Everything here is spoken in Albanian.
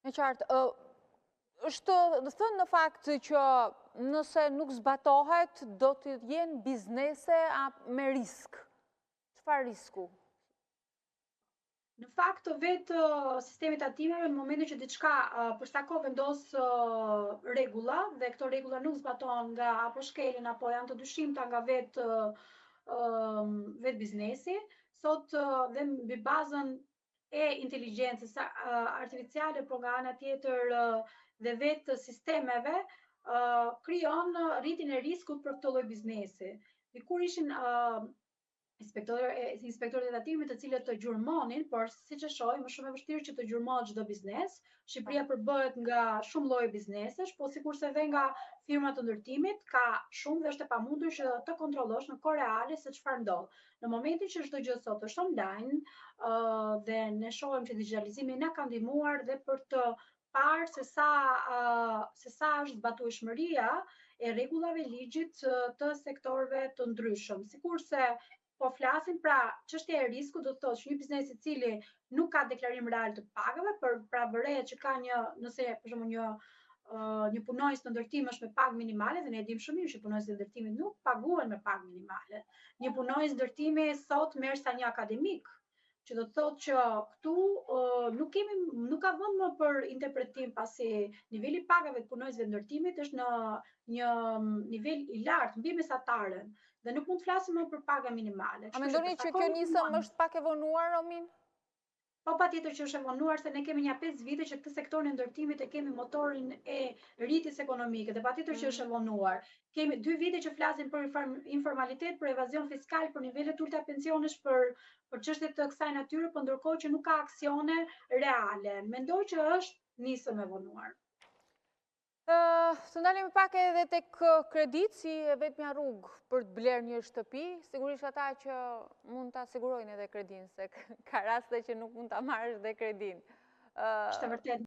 E qartë, është thënë në fakt që nëse nuk zbatohet, do të jenë biznese me risk. Çfarë risku? Në fakt, vetë sistemi i tatimeve në momentin që diçka për sa kohë vendos rregulla dhe këto rregulla nuk zbatohen nga apo shkelen apo janë të dyshimta nga vetë vetë biznesi, sot dhe mbi bazën e inteligjencës artificiale, por nga ana tjetër dhe vetë sistemeve, krijon rritjen e riskut për këtë lloj biznesi. Dikur ishin inspektorët e tatimit të cilët të gjurmonin, por siç e shohim, është shumë e vështirë që të gjurmohet çdo biznes. Shqipëria po. përbëhet nga shumë lloje biznesesh, po sikurse edhe nga firma të ndërtimit, ka shumë dhe është e pamundur që të kontrollosh në kohë reale se çfarë ndodh. Në momentin që çdo gjë sot është online, dhe ne shohim që digjitalizimi na ka ndihmuar dhe për të parë se sa se sa është zbatueshmëria e rregullave ligjit të sektorëve të ndryshëm. Sikurse po flasim pra çështja e riskut do të thotë që një biznes i cili nuk ka deklarim real të pagave, por pra vërehet që ka një, nëse për shembull një një punonjës në ndërtim është me pagë minimale dhe ne e dimë shumë mirë që punonjësit e ndërtimit nuk paguhen me pagë minimale. Një punonjës ndërtimi sot merr sa një akademik, që do të thotë që këtu nuk kemi nuk ka vend më për interpretim pasi niveli i pagave të punonjësve të ndërtimit është në një nivel i lartë mbi mesataren dhe nuk mund të flasim më për paga minimale. A mendoni që kjo nismë është pak e vonuar, Romin? Po patjetër që është e vonuar se ne kemi nja 5 vite që këtë sektorin e ndërtimit e kemi motorin e rritjes ekonomike dhe patjetër që është e mm. vonuar. Kemi 2 vite që flasim për informalitet, për evazion fiskal, për nivele të ulëta pensionesh, për për çështje të kësaj natyre, po ndërkohë që nuk ka aksione reale. Mendoj që është nismë e vonuar. Të ndalemi pak edhe tek kreditë si e vetmja rrugë për të blerë një shtëpi, sigurisht ata që mund ta sigurojnë edhe kredinë, se ka raste që nuk mund ta marrësh dhe kredinë. Është e vërtetë.